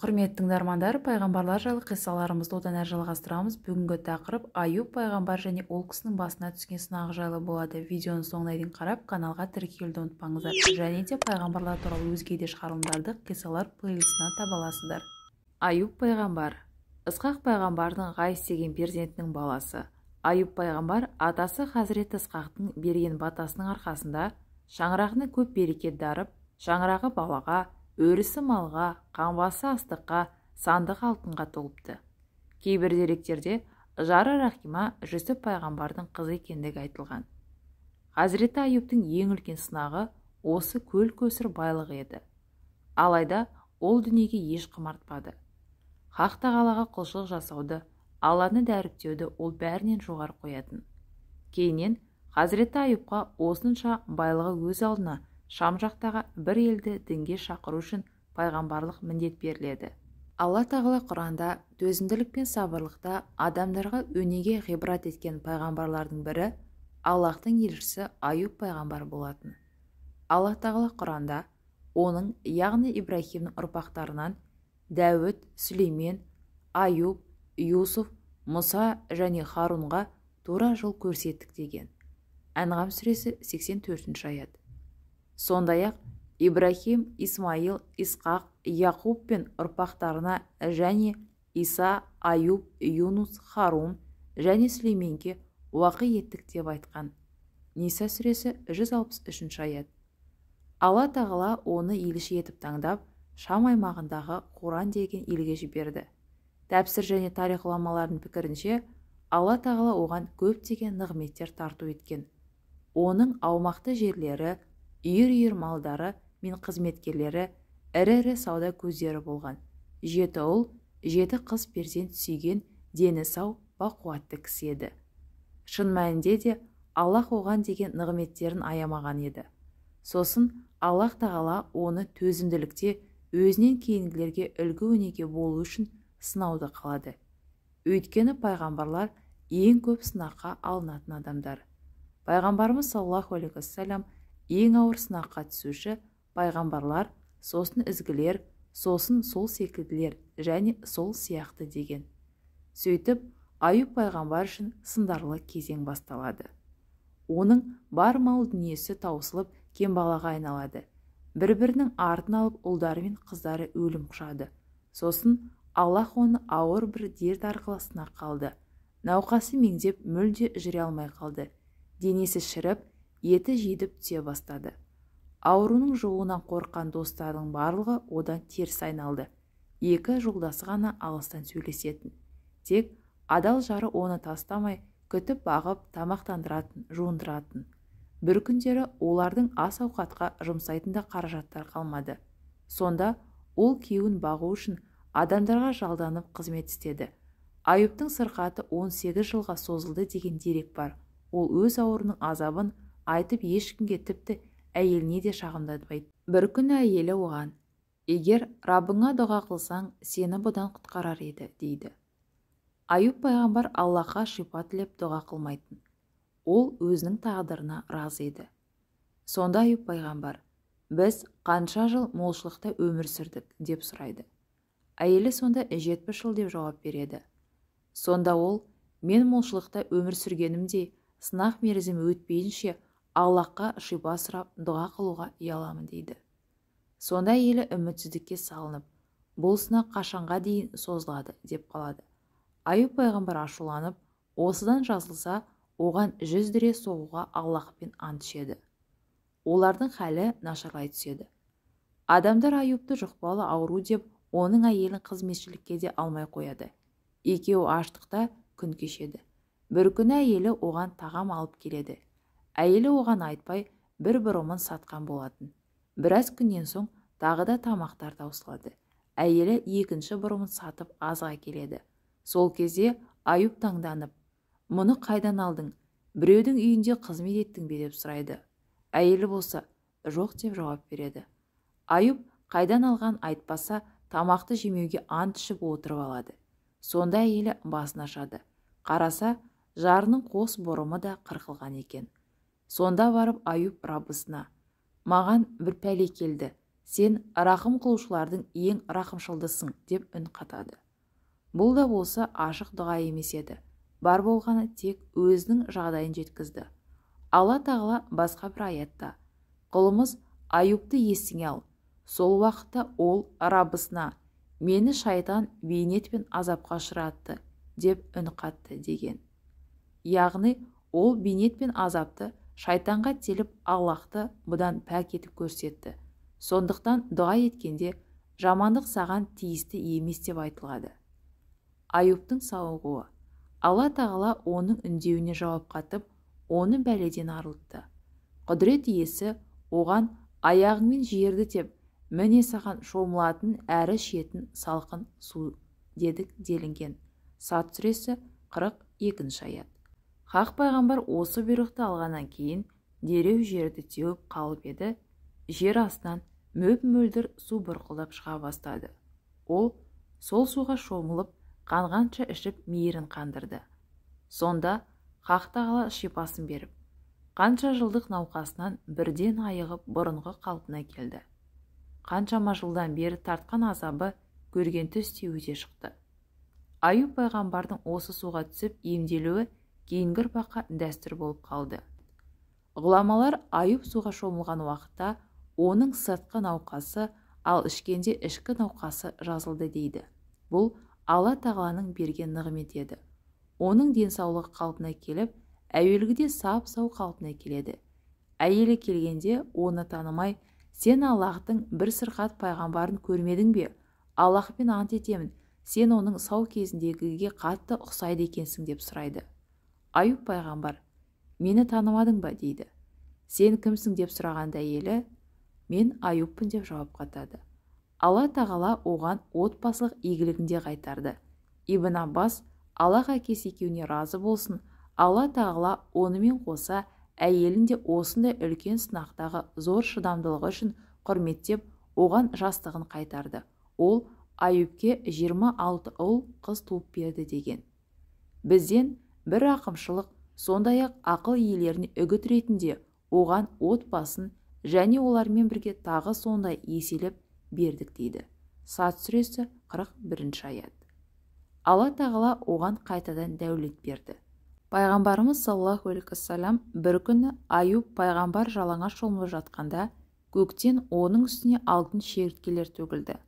Құрметті тыңдармандар, пайғамбарлар жайлы қиссаларымызды одан әрі жалғастырамыз. Бүгінгі тақырып Аюб пайғамбар және ол кісінің басына түскен сынағы жайлы болады. Видеоның соңына дейін қарап, каналға тіркелуді ұмытпаңыздар. Және де пайғамбарлар туралы өзге де шығарылымдарды қиссалар плейлистінен таба аласыздар. Аюб пайғамбар Ысқақ пайғамбардың Ғайс деген перзентінің баласы. Аюб пайғамбар атасы Хазіреті Ысқақтың берген батасының арқасында шаңырағына көп береке дарып, шаңырағы балаға, өрісі малға, қаңбасы астыққа, сандығы алтынға толыпты. Кейбір деректерде жары Рахима Жүсіп пайғамбардың қызы екендігі айтылған. Хазіреті Аюбтың ең үлкен сынағы осы көл-көсір байлығы еді. Алайда ол дүниеге еш құмартпады. Хақ тағалаға құлшылық жасауды, Алланы дәріптеуді ол бәрінен жоғары қоятын. Кейіннен Хазіреті Аюбқа осынша байлығы өз алдына Шам жақтағы бір елді дінге шақыру үшін пайғамбарлық міндет беріледі. Алла тағала Құранда төзімділік пен сабырлықта адамдарға өнеге ғибрат еткен пайғамбарлардың бірі Аллахтың елшісі Аюб пайғамбар болатын. Алла тағала Құранда оның, яғни Ибрахимнің ұрпақтарынан Дәуіт, Сүлеймен, Аюб, Юсуф, Мұса және Харунға тура жол көрсеттік деген. Әнғам сүресі 84 аят. Сондай-ақ Ибрахим, Исмаил, Исқақ, Яқуб пен ұрпақтарына және Иса, Аюб, Юнус, Харун және Сүлейменге уақи еттік деп айтқан. Ниса сүресі 163 аят. Алла тағала оны елші етіп таңдап, Шам аймағындағы Қуран деген елге жіберді. Тәпсір және тарих ғұламаларының пікірінше, Алла тағала оған көптеген нығметтер тарту еткен. Оның аумақты жерлері, үйір-үйір малдары мен қызметкерлері, ірі-ірі сауда көздері болған. 7 ұл, 7 қыз перзент сүйген, дені сау, бақуатты кісі еді. Шын мәнінде де Аллах оған деген нығметтерін аямаған еді. Сосын Аллах тағала оны төзімділікте өзінен кейінгілерге үлгі өнеге болу үшін сынауды қалады. Өйткені пайғамбарлар ең көп сынаққа алынатын адамдар. Пайғамбарымыз саллаллаху алейхи уассалам ең ауыр сынаққа түсуші пайғамбарлар, сосын ізгілер, сосын сол секілділер және сол сияқты деген. Сөйтіп, Аюб пайғамбар үшін сындарлы кезең басталады. Оның бар мал дүниесі таусылып, кембалаға айналады. Бір-бірінің артын алып, ұлдары мен қыздары өлім құшады. Сосын Аллах оны ауыр бір дерт арқылы сынаққа алды. Науқасы меңзеп, мүлде жүре алмай қалды. Денесі шіріп, еті жидіп түсе бастады. Ауруының жұғуынан қорыққан достарының барлығы одан теріс айналды. 2 жолдасы ғана алыстан сөйлесетін. Тек адал жары оны тастамай, күтіп бағып, тамақтандыратын, жуындыратын. Бір күндері олардың ас-ауқатқа жұмсайтын да қаражаттар қалмады. Сонда ол күйеуін бағу үшін адамдарға жалданып қызмет істеді. Аюбтың сырқаты 18 жылға созылды деген дерек бар. Ол өз ауруының азабын айтып ешкімге, тіпті әйеліне де шағымданбайды. Бір күні әйелі оған: "Егер Раббыңа дұға қылсаң, сені бұдан құтқарар еді", дейді. Аюб пайғамбар Аллахқа шипа тілеп дұға қылмайтын. Ол өзінің тағдырына разы еді. Сонда Аюб пайғамбар: "Біз қанша жыл молшылықта өмір сүрдік?" деп сұрайды. Әйелі сонда 70 жыл деп жауап береді. Сонда ол: "Мен молшылықта өмір сүргенімде сынақ мерзімі өтпейінше Аллахқа шипа сұрап дұға қылуға ұяламын", дейді. Сонда әйелі үмітсіздікке салынып, "Бұл сынақ қашанға дейін созылады?" деп қалады. Аюб пайғамбар ашуланып, осыдан жазылса, оған 100 дүре соғуға Аллахпен ант ішеді. Олардың халі нашарлай түседі. Адамдар Аюбты жұқпалы ауру деп, оның әйелін қызметшілікке де алмай қояды. Екеуі аштықта күн кешеді. Бір күні әйелі оған тағам алып келеді. Әйелі оған айтпай бір бұрымын сатқан болатын. Біраз күннен соң тағы да тамақтар таусылады. Әйелі екінші бұрымын сатып азға келеді. Сол кезде Аюб таңданып: "Мұны қайдан алдың? Біреудің үйінде қызмет еттің бе?" деп сұрайды. Әйелі болса, "Жоқ" деп жауап береді. Аюб қайдан алған айтпаса, тамақты жемеуге ант ішіп отырып алады. Сонда әйелі басын ашады. Қараса, жарының қос бұрымы да қырқылған екен. Сонда барып Аюб Раббысына: "Маған бір пәле келді, Сен рақым қылушылардың ең рақымшылдысың деп үн қатады. Бұл да болса ашық дұға емес еді. Бар болғаны тек өзінің жағдайын жеткізді. Алла Тағала басқа бір аятта: Құлымыз Аюпты есіңе ал. Сол уақытта ол Раббысына: мені шайтан бейнет пен азапқа ұшыратты деп үн қатты деген. Яғни ол бейнет пен азапты шайтанға теліп, Аллаһты бұдан пәк етіп көрсетті. Сондықтан дұға еткенде жамандық саған тиісті емес деп айтылады. Аюптың сауығуы. Алла Тағала оның үндеуіне жауап қатып, оны бәледен арылтты. Құдірет иесі оған: аяғыңмен жерді теп, міне саған шомылатын әрі ішетін салқын су дедік делінген. Сат сүресі 42 аят. Хақ пайғамбар осы бұйрықты алғаннан кейін дереу жерді теуіп қалып еді, жер астынан мөп-мөлдір су бұрқылдап шыға бастады. Ол сол суға шомылып, қанғанша ішіп мейірін қандырды. Сонда Хақ Тағала шипасын беріп, қанша жылдық науқасынан бірден айығып бұрынғы қалпына келді. Қаншама жылдан бері тартқан азабы көрген түстей өте шықты. Аюп пайғамбардың осы суға түсіп емделуі кейінгі ұрпаққа дәстүр болып қалды. Ғұламалар Аюп суға шомылған уақытта оның сыртқы науқасы, ал ішкенде ішкі науқасы жазылды дейді. Бұл Алла Тағаланың берген нығметі еді. Оның денсаулығы қалпына келіп, әуелгіде сап-сау қалпына келеді. Әйелі келгенде оны танымай, сен Аллаһтың бір сырқат пайғамбарын көрмедің бе? Аллаһпен ант етемін, сен оның сау кезіндегіге қатты ұқсайды екенсің деп сұрайды. Аюп пайғамбар: мені танымадың ба дейді. Сен кімсің деп сұрағанда әйелі: мен Аюппын деп жауап қатады. Алла Тағала оған отбасылық игілігін де қайтарды. Ибн Аббас, Аллах әкесі екеуіне разы болсын, Алла Тағала онымен қоса әйелін де осындай үлкен сынақтағы зор шыдамдылығы үшін құрметтеп, оған жастығын қайтарды. Ол Аюпке 26 ұл қыз туып берді деген. Бізден бір рақымшылық, сондай-ақ ақыл иелеріне үгіт ретінде оған отбасын және олармен бірге тағы сондай еселеп бердік дейді. Сат сүресі 41 аят. Алла Тағала оған қайтадан дәулет берді. Пайғамбарымыз саллаллаху алейхи уассалам бір күні Аюп пайғамбар жалаңаш шомылып жатқанда көктен оның үстіне алтын шегірткелер төгілді.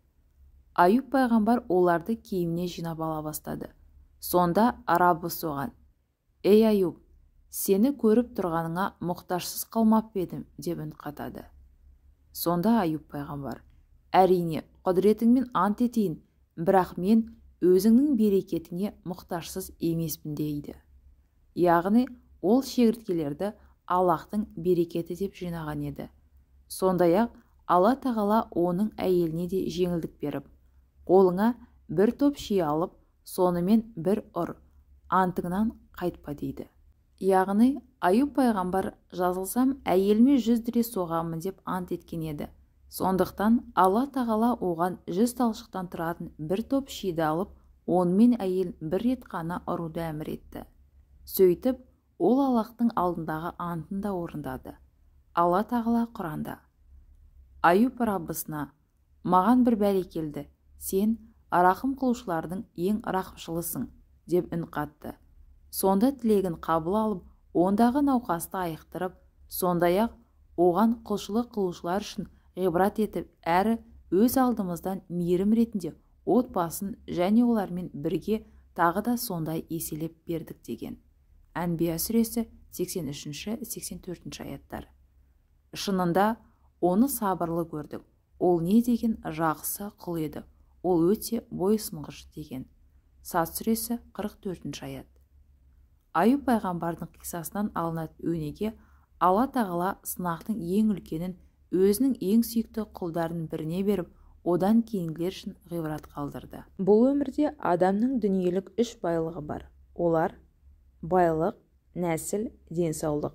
Аюп пайғамбар оларды киіміне жинап ала бастады. Сонда Раббысы оған: «Ей Аюп, сені көріп тұрғаныңа мұқтажсыз қалмап едім» деп үн қатады. Сонда Аюп пайғамбар: «Әрине, құдіретіңмен ант етейін, бірақ мен өзіңнің берекетіңе мұқтажсыз емеспін» дейді. Яғни ол шегірткелерді Аллаһтың берекеті деп жинаған еді. Сондай-ақ Алла Тағала оның әйеліне де жеңілдік беріп, қолыңа бір топ ши алып, сонымен бір ұр, антыңнан қайтпа дейді. Яғни Аюп пайғамбар жазылсам әйеліме 100 дүре соғамын деп ант еткен еді. Сондықтан Алла Тағала оған 100 талшықтан тұратын бір топ шиді алып, онымен әйелін бір рет қана ұруды әмір етті. Сөйтіп, ол Аллаһтың алдындағы антын да орындады. Алла Тағала Құранда: Аюп Раббысына: «Маған бір бәле келді, сен рақым қылушылардың ең рақымшылысың» деп үн қатты. Сонда тілегін қабыл алып, ондағы науқасты айықтырып, сондай-ақ оған құлшылық қылушылар үшін ғибрат етіп, әрі өз алдымыздан мейірім ретінде отбасын және олармен бірге тағы да сондай еселеп бердік деген. Әнбия сүресі 83-84 аяттар. Шынында оны сабырлы көрдік. Ол не деген жақсы құл еді. Ол өте бойұсынғыш деген. Сат сүресі 44 аят. Аюп пайғамбардың қиссасынан алынатын өнеге Алла Тағала сынақтың ең үлкенін өзінің ең сүйікті құлдарының біріне беріп, одан кейінгілер үшін ғибрат қалдырды. Бұл өмірде адамның дүниелік үш байлығы бар. Олар байлық, нәсіл, денсаулық.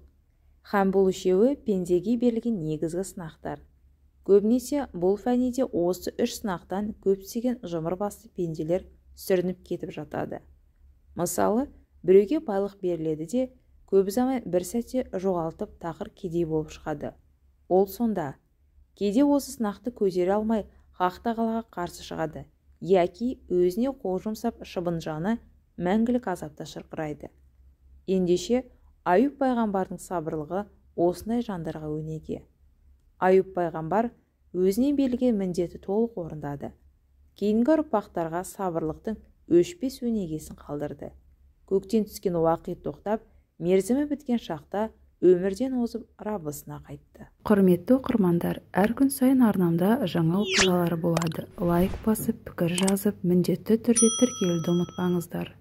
Һәм бұл үшеуі пендеге берілген негізгі сынақтар. Көбінесе бұл фәниде осы үш сынақтан көптеген жұмыр басты пенделер сүрініп кетіп жатады. Мысалы, біреуге байлық беріледі де, көп ұзамай бір сәтте жоғалтып тақыр кедей болып шығады. Ол сонда: Кейде осы сынақты көтере алмай Хақ тағалаға қарсы шығады, яки өзіне қол жұмсап шыбын жаны мәңгілік азапта шырқырайды. Ендеше Аюп пайғамбардың сабырлығы осындай жандарға өнеге. Аюп пайғамбар өзіне берілген міндеті толық орындады. Кейінгі ұрпақтарға сабырлықтың өшпес өнегесін қалдырды. Көктен түскен уақи тоқтап, мерзімі біткен шақта өмірден озып Раббысына қайтты. Құрметті оқырмандар, әр күн сайын арнамда жаңа оқиғалар болады. Лайк басып, пікір жазып, міндетті түрде тіркелуді ұмытпаңыздар.